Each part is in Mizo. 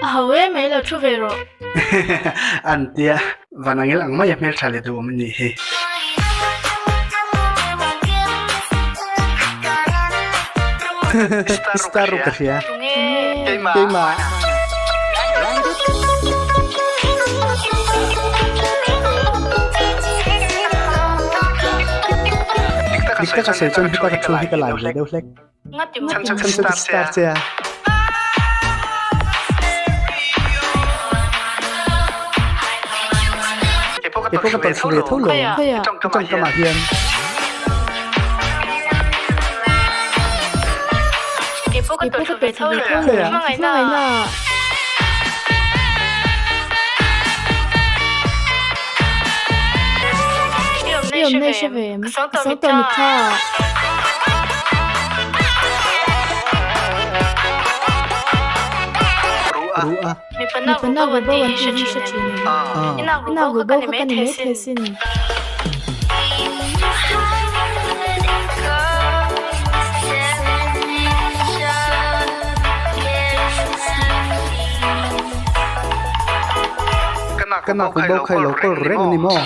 A ho e mai lo thu ve rawh. An tia, van angel ang mai a hmeltha leh duhawm a nih hi. Star ru ka hria. Keimah. Dik taka sawi chuan heta ka thu hi ka lai ve deuh hlek. Chhan chu ka star che a. Kei pawh ka tawlhthlu ve tho lo. Ka tawngkamah hian. Kei pawh ka tawlhthlu ve tho lo. Hmangaihna. I awmna i hre ve em? Ka sawng tawh mitthla ah. Ruh a. Mipa nak ruh bo an tih hi hre thin em? I nak ruh bo kha ka ni maithei sin. Ka nak ruh bo kha i lo kawl reng a ni maw?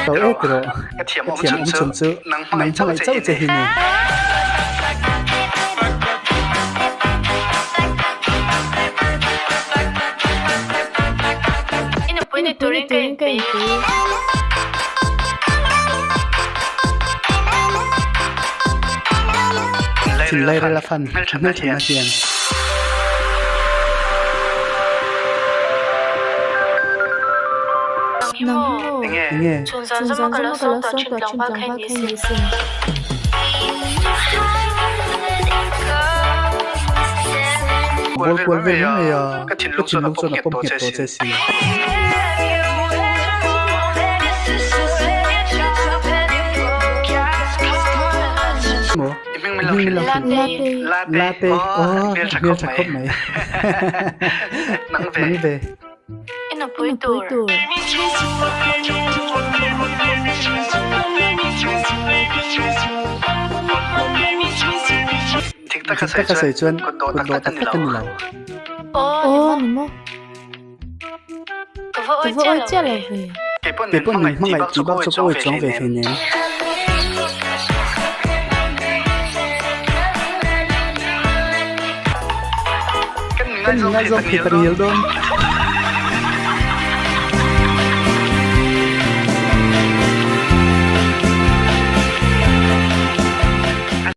Lo e ti rawh. Ka thiam awm chhun chu nang hmangaih chauh che hi ni. I nupui ni turin ka inpui. Thinlai rel a fan hmelthatna hian. Nang hi maw? Enge? Chhun zan zama ka lo sawm tawh thin tlangval kha i ni sin. Ball kual vel mai mai a, ka thinlung chuan a pawm nghet tawh che si. Maw? I hming min lo hrilh. Latte. Aw, hmeltha khawp mai. Nang ve. I nupui tur. Dik taka sawi chuan kut dawh tak tak a ni lo. Aw ni maw. Ka va awi chiah lo ve. Kei pawh min hmangaih tih bak chu ka awi chuang ve hleinem. Kan min ngaizawng thei tak ngial dawn.